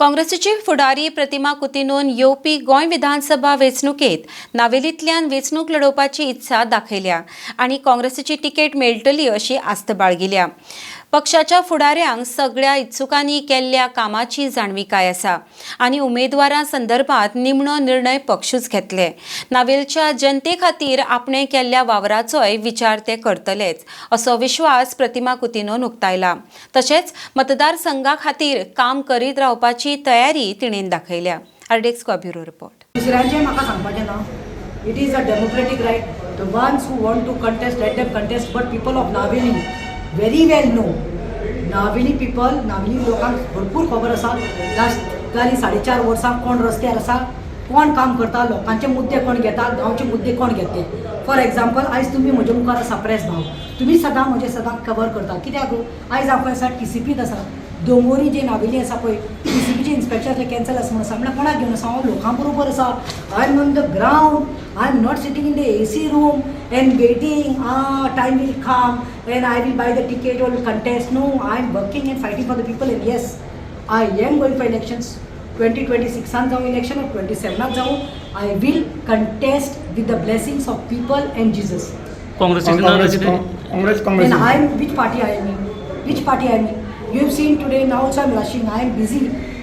काँग्रेसीची फुडारी प्रतिमा कुतिनोन येवपी गोंय विधानसभा वेंचणुकेत नावेलींतल्यान वेंचणूक लढोवपाची इत्सा दाखयल्या आनी काँग्रेसीची तिकेट मेळटली अशी आस्त बाळगिल्या. पक्षाच्या फुडाऱ्यांक सगळ्या इत्सुकांनी केल्ल्या कामाची जाणविकाय आसा आनी उमेदवारां संदर्भात निमणो निर्णय पक्षूच घेतले. नावेलच्या जनते खातीर आपणे केल्ल्या वावराचोय विचार ते करतलेच असो विश्वास प्रतिमा कुतिनोन उक्तायला. तशेंच मतदारसंघा खातीर काम करीत रावपाची तयारी तिणेन दाखयल्या. RDX bureau report. दुसऱ्यांचें म्हाका सांगपाचें ना. It is a democratic right. The ones who want to contest, let them contest, but people of Navelim very well know. Navelim people, Navelim लोकांक भरपूर खबर आसा, लास्ट जालीं 4.5 वर्सां कोण रस्त्यार आसा, कोण काम करता, लोकांचे मुद्दे कोण घेता, गांवचे मुद्दे कोण घेते. फॉर एग्जाम्पल, आयज तुमी म्हज्या मुखार आसा, प्रेस भाव, तुमी सदां म्हजें सदां कवर करता. कित्याक आयज हांव खंय आसा? टीसीपीत आसा. दोंगोरी जे नावेली आसा पळय, टीसीपीचे इन्स्पेक्शन कॅन्सल आसा म्हणून आसा. म्हणल्यार कोणाक घेवन आसा हांव? लोकां बरोबर आसा. I am on the ground. I am not sitting in the AC room and waiting, time will come and I will buy the ticket or contest. No, I am working and fighting for the people, and yes, I am going for elections. 2026 जावं election, 27 जावं, I will contest with the blessings of people and Jesus. काँग्रेसीचे नाव काँग्रेस कितें? Congress. Then Congress. I am, which party I am in? Which party I am in? You have seen today, now also I am rushing, I am busy.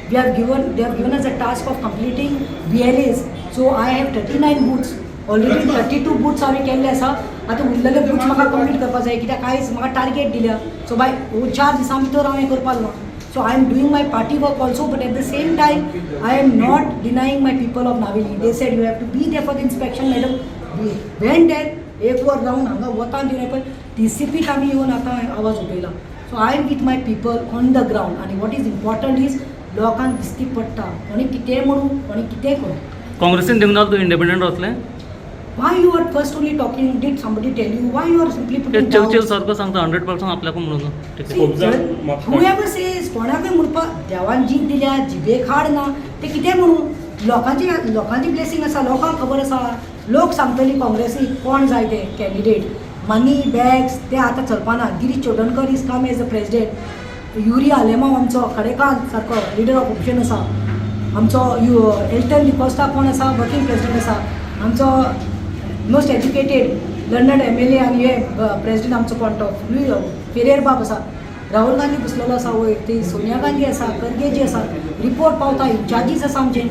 We have given, they have given us a task of completing BLAs. So I have 39 booths. Already 32 booths हांवें केल्ले आसा. आतां उरलेले booths म्हाका complete करपा जाय, कित्याक आयज म्हाका टार्गेट दिल्या. सो बाय 4 दिसां भितर हांवें करपाक ना. So I am doing my party work also, but at the same time I am not denying my people of Navelim. They said, "You have to be there for the inspection, madam." We went there. एक वर रावन हांगा वतान दिवन पळय, टीसीपीक आमी येवन आतां आवाज उठयला. So I am with my people on the ground. आनी what is important is लोकांक दिसती पडटा, कोणी कितेंय म्हणू, कोणी कितेंय करूं. काँग्रेसीन दिवंक ना, तूं इंडिपेंडंट वतलें? Why you are first only talking? Did somebody tell you? Why you are simply ते putting Churchill doubts? सारको सांगता, 100% आपल्याक म्हणून ठीक See, whoever says, कोणाकूय म्हणपाक देवान जीब दिल्या, जिबेक हाड ना. ते कितेंय म्हणू, लोकांची लोकांची ब्लेसींग आसा, लोकांक खबर आसा. लोक सांगतली काँग्रेसीक कोण जाय ते कॅन्डिडेट. मनी बॅग्स ते आतां चलपाना. Girish Chodankar is come as a president. Yuri Alemao आमचो खडेकांत सारको लिडर ऑफ ऑपोजिशन आसा. आमचो यु एल्टन डिकोस्टा कोण आसा, वर्किंग प्रेसिडेंट आसा. आमचो मोस्ट एज्युकेटेड लंडन एमएलए आनी हे प्रेसिडेंट आमचो कोण तो फेरेर बाब आसा. राहुल गांधी बसलेलो आसा वयर, ती सोनिया गांधी आसा, खरगेजी आसा. रिपोर्ट पावता, इन्चार्जीस आसा आमचे.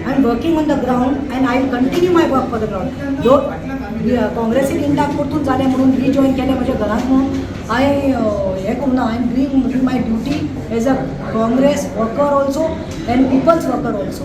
I am working on the ground and I will continue my work for the ground. दो काँग्रेसीन इंडाक परतून जालें म्हणून रिजॉयन केलें म्हज्या घरांत म्हणून हांवें हें करूं ना. I am doing my duty as a Congress worker also and people's worker also.